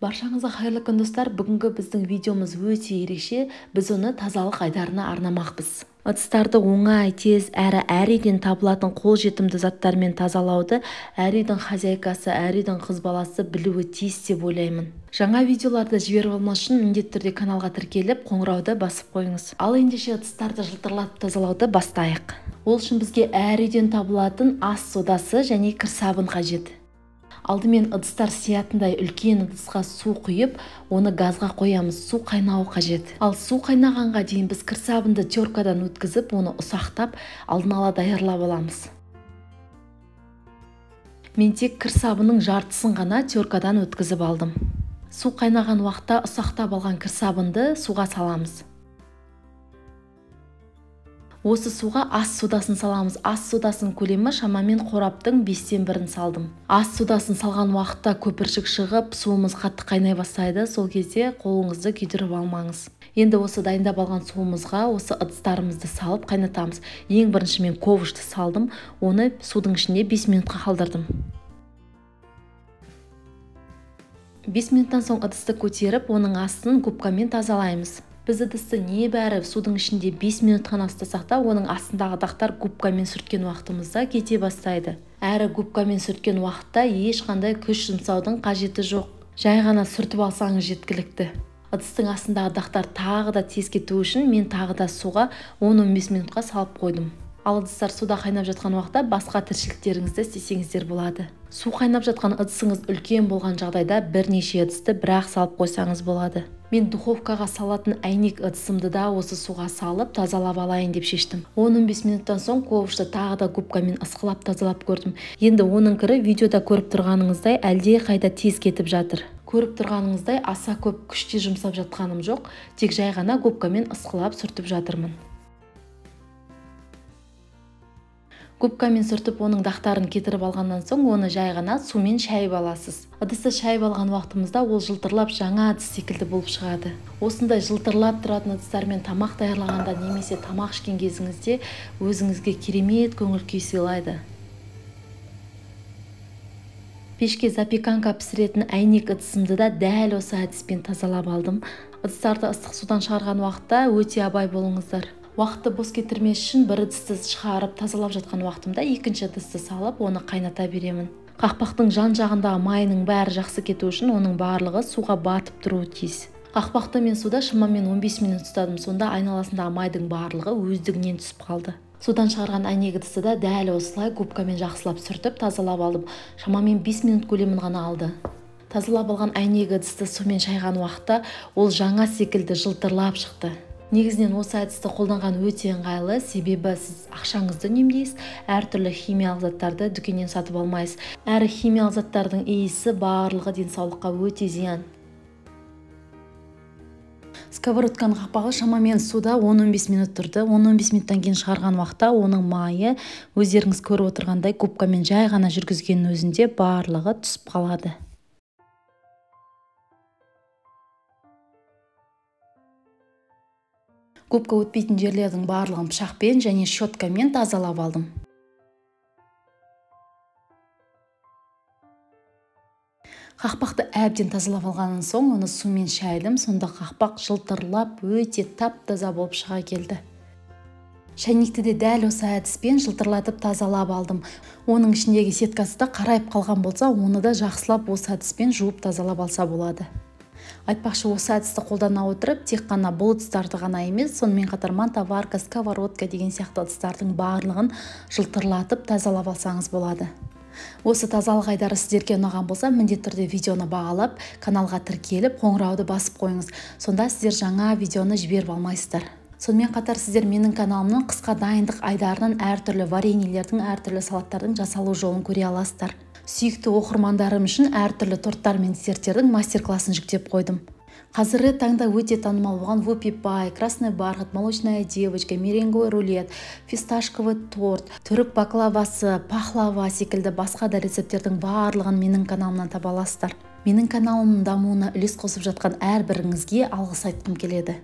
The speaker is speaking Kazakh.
Баршаңызға қайырлы күн, достар. Бүгінгі біздің видеомыз өте ерекше. Біз оны тазалық айдарына арнамақпыз. Ыдыстарды оңай, тез әрі әр үйден табылатын қолжетімді заттармен тазалауды әр үйдің хозяйкасы, әр үйдің қыз баласы білуі тиіс деп ойлаймын. Жаңа видеоларды жіберіп алмас үшін міндетті түрде каналға тіркеліп, қоңырауды басып қойыңыз. Ал ендеше ыдыстарды жылтырлатып тазалауды бастайық. Ол үшін бізге әр үйден табылатын ас содасы және кір сабын қажет. Алдымен ыдыстар сиятындай үлкен ыдысқа су құйып, оны газға қоямыз. Су қайнауы қажет. Ал су қайнағанға дейін біз кір сабынды теркадан өткізіп, оны ұсақтап, алдын ала даярлап аламыз. Мен тек кір сабынның жартысын ғана теркадан өткізіп алдым. Су қайнаған уақытта ұсақтап алған кір сабынды суға саламыз. Осы суға ас содасын саламыз. Ас содасының көлемі шамамен қораптың 1/5-ін салдым. Ас содасын салған уақытта көпіршік шығып, суымыз қатты қайнай бастайды. Сол кезде қолыңызды күйдіріп алмаңыз. Енді осы дайындап алған суымызға осы ыдыстарымызды салып қайнатамыз. Ең бірінші мен ковышты салдым. Оны судың ішінде 5 минутқа қалдырдым. 5 минуттан соң ыдысты көтеріп, оның астын губкамен тазалаймыз. Біз ыдысты небәрі судың ішінде 5 минут қана ұстасақ та, оның астындағы дақтар губкамен сүрткен уақытымызда кете бастайды. Әрі губкамен сүрткен уақытта ешқандай күш жұмсаудың қажеті жоқ. Жай ғана сүртіп алсаңыз жеткілікті. Ыдыстың астындағы дақтар тағы да тез кету үшін мен тағы да суға 10-15 минутқа салып қойдым. Ал ыдыстар суда қайнап жатқан уақытта басқа тіршіліктеріңізді істесеңіздер болады. Су қайнап жатқан ыдысыңыз үлкен болған жағдайда бірнеше ыдысты бірақ салып қойсаңыз болады. Мен духовкаға салатын әйнек ыдысымды да осы суға салып тазалап алайын деп шештім. 10-15 минуттан соң ковышты тағы да губкамен ысқылап тазалап көрдім. Енді оның кірі видеода көріп тұрғаныңыздай әлде қайда тез кетіп жатыр. Көріп тұрғаныңыздай аса көп күш те жұмсап жатқаным жоқ, тек жай ғана губкамен ысқылап сүртіп жатырмын. Губкамен сүртіп оның дақтарын кетіріп алғаннан соң оны жай ғана сумен шайып аласыз. Ыдысты шайып алған уақытымызда ол жылтырлап жаңа ыдыс секілді болып шығады. Осындай жылтырлап тұратын ыдыстармен тамақ даярлағанда немесе тамақ ішкен кезіңізде өзіңізге керемет көңіл күй сыйлайды. Пешке запеканка пісіретін әйнек ыдысымды да дәл осы әдіспен тазалап алдым. Ыдыстарды ыстық судан шығарған уақытта өте абай болыңыздар. Уақытты бос кетірмес үшін бір ыдысты шығарып тазалап жатқан уақытымда екінші ыдысты салып, оны қайната беремін. Қақпақтың жан жағындағы майының бәрі жақсы кету үшін оның барлығы суға батып тұруы тиіс. Қақпақты мен суда шамамен 15 минут ұстадым, сонда айналасындағы майдың барлығы өздігінен түсіп қалды. Судан шығарған әйнек ыдысты да дәл осылай губкамен жақсылап сүртіп тазалап алдым. Шамамен 5 минут көлемін ғана алды. Тазалап алған әйнек ыдысты сумен шайған уақытта ол жаңа секілді жылтырлап шықты. Негізінен осы әдісті қолданған өте ыңғайлы, себебі сіз ақшаңызды үнемдейсіз, әртүрлі химиялық заттарды дүкеннен сатып алмайсыз. Әрі химиялық заттардың иісі барлығы денсаулыққа өте зиян. Сковородканың қақпағы шамамен суда 10-15 минут тұрды. 10-15 минуттан кейін шығарған уақытта оның майы өздеріңіз көріп отырғандай губкамен жай ғана жүргізгеннің өзінде барлығы түсіп қалады. Губка өтпейтін жерлердің барлығын пышақпен және щеткамен тазалап алдым. Қақпақты әбден тазалап алғаннан соң оны сумен шайдым, сонда қақпақ жылтырлап өте тап-таза болып шыға келді. Шәйнекті де дәл осы әдіспен жылтырлатып тазалап алдым. Оның ішіндегі сеткасы да қарайып қалған болса, оны да жақсылап осы әдіспен жуып тазалап алса болады. Айтпақшы, осы әдісті қолдана отырып, тек қана бұл ыдыстарды ғана емес, сонымен қатар мантоварка, сковородка деген сияқты ыдыстардың барлығын жылтырлатып тазалап алсаңыз болады. Осы тазалық айдары сіздерге ұнаған болса, міндетті түрде видеоны бағалап, каналға тіркеліп, қоңырауды басып қойыңыз. Сонда сіздер жаңа видеоны жіберіп алмайсыздар. Сонымен қатар сіздер менің каналымның қысқа дайындық айдарынан әртүрлі вареньелердің, әртүрлі салаттардың жасалу жолын көре аласыздар. Сүйікті оқырмандарым үшін әртүрлі торттар мен десерттердің мастер-классын жүктеп қойдым. Қазіргі таңда өте танымал болған вупи пай, красный бархат, молочная девочка, меренговый рулет, фисташковый торт, түрік баклавасы, пахлава секілді басқа да рецепттердің барлығын менің каналымнан таба аласыздар. Менің каналымның дамуына үлес қосып жатқан әрбіріңізге алғыс айтқым келеді.